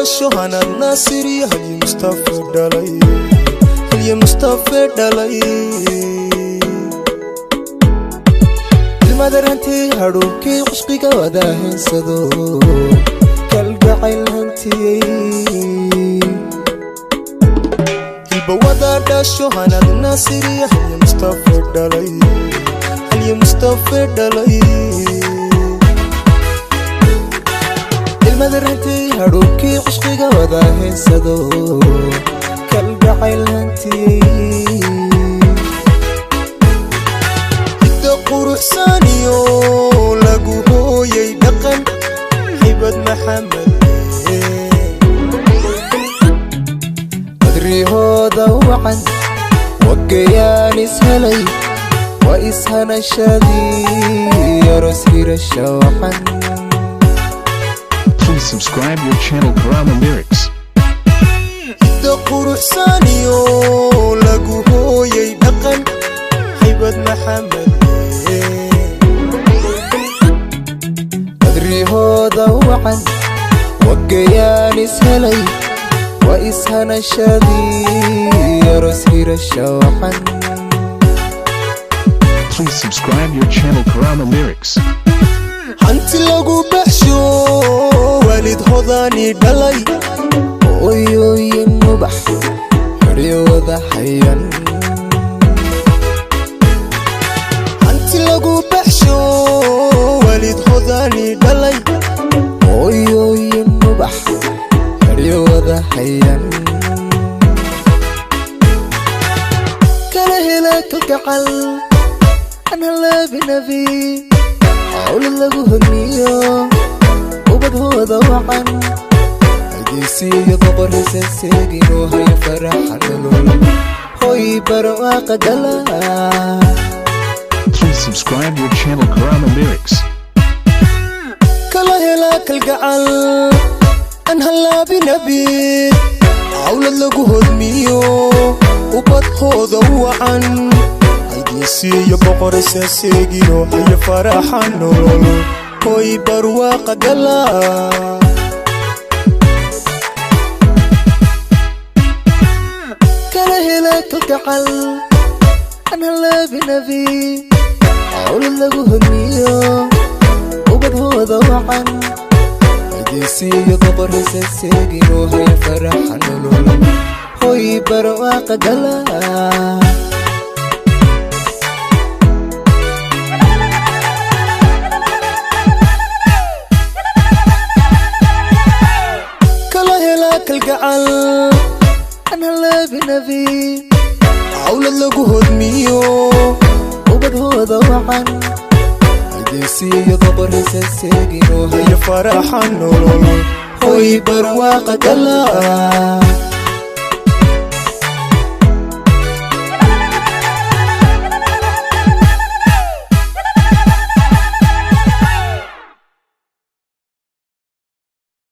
Dhasho Hanad Naasiriyo Halye Mustafe dhalay, Halye Mustafe dhalay. Ilmadarantii hadhuubkii cishqiga wada heensado, kalgacayl hantiyey. Hilbawada dhasho Hanad Naasiriyo Halye Mustafe dhalay, Halye Mustafe dhalay. Ilmadarantii hadhuubkii cishqiga wada heensado, kalgacayl hantiyey. Hidda quruxsaniyo lagu hooyay dhaqan, Xibad Maxamed. Badrihooda wacan wagayaan ishelay, waa ishanashadii aroos hirasha wacan. Please subscribe your channel Karama Lyrics. Hidda quruxsaniyo lagu hooyay dhaqan, Xibad Maxamed. Badrihooda wacan wagayaan ishelay, waa ishanashadii aroos hirasha wacan. Please subscribe your channel Karama Lyrics. Hanti lagu baxsho waalid hodaani dhalay, Hooyooyin ubax xidhyooda hayan. Hanti lagu baxsho waalid hodaani dhalay, Hooyooyin ubax xidhyooda hayan. Kala hela kalgacal aan halaabinabi, hawlad lagu hodmiyo ubadhooda wacan. Hadiisiiyo boqoraysan seeginoo haya faraxa nolol, hoy barwaaqa gala. Please subscribe your channel Karama Lyrics. Kala hela kalgacal aan halaabinabi, hawlad lagu hodmiyo ubadhooda wacan. Haydiisiiyo boqoraysa seegino hayo faraxa nolol, hoy barwaaqa gala. Kala hela kalgacal aan halaabinabi, hawlad lagu hodmiyo ubadhooda wacan. Hadiisiiyo boqoraysan seeginoo haya faraxa nolol, hoy barwaaqa gala. Kala hela kalgacal aan halaabinabi, hawlad lagu hodmiyo ubadhooda wacan. Hadiisiiyo boqoraysan seeginoo haya hayo faraxa nolol, hoy barwaaqa gala.